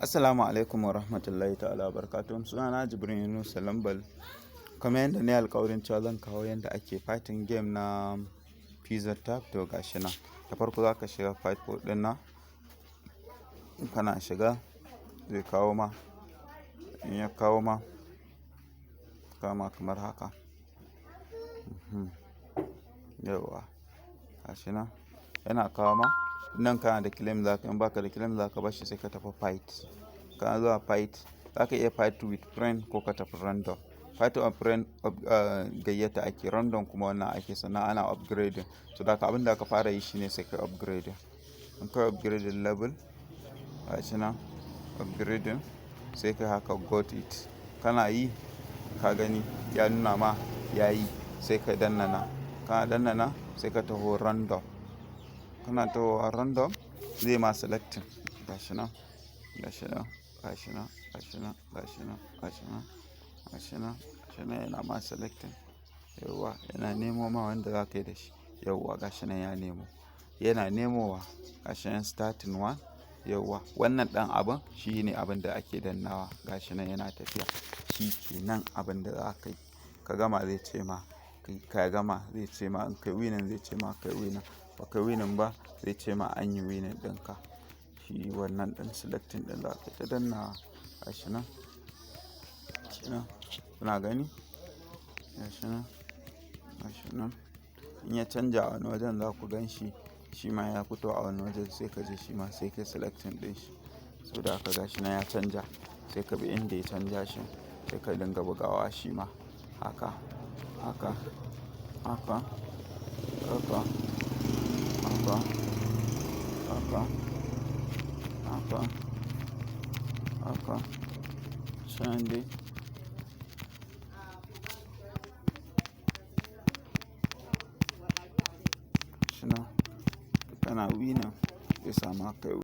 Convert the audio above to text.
Assalamu alaikum wa rahmatullahi ta'ala wa barakatuhu. Sunana Jibrin Yunusa Lambal. Kamar yadda na yi alƙawarin cewa zan kawo yadda ake fighting game na Pizza Tap, to ga shi nan. Da farko za ka shiga fight ɗin nan. In kana shiga zai kawo ma. In ya kawo ma, kama kamar haka. Yauwa. Ga shi nan. Yana kawo ma. Nan kana da claim za ka, in baka da claim za ka bar shi, sai ka tafi fight. Kana zuwa fight, za ka iya fight with friend ko ka tafi random. Fight with friend, gayyata ake, random kuma wannan ake, sannan ana upgrading. So da haka abin da aka fara yi shine sai ka upgrading. In ka upgrading level, ga shi nan upgrading, sai ka haka, got it. Kana yi, ka gani ya nuna ma ya yi, sai ka danna nan. Kana danna nan, sai ka taho random. Kana tahowa random, zai ma selecting. Ga shi nan, ga shi nan, ga shi nan, ga shi nan, ga shi nan, ga shi nan, ga shi nan, ga shi nan, yana ma selecting. Yauwa, yana nemo ma wanda za ka yi da shi. Yauwa, ga shi nan ya nemo. Yana nemowa, ga shi nan starting one. Yauwa, wannan ɗan abun shine abin da ake dannawa. Ga shi nan yana tafiya. Shi ke nan abin da za ka yi. Ka gama, zai ce ma ka gama, zai ce ma in kai winning, zai ce ma kai winning. Ba kai winning ba, zai ce ma an yi winning ɗinka. Shi wannan ɗin selecting ɗin za ka ta dannawa. Ga shi nan. Ga shi nan. Kuna gani? Ga shi nan. Ga shi nan. In ya canja a wani wajen, za ku gan shi. Shi ma ya fito a wani wajen, sai ka je shi ma sai ka selecting ɗin shi. So da haka ga shi nan ya canja. Sai ka bi inda ya canja shi, sai ka dinga bugawa shi ma. Haka, haka, haka, haka, haka, haka, haka, haka. Shi dai. Shi nan. Kana winning, zai sama kai.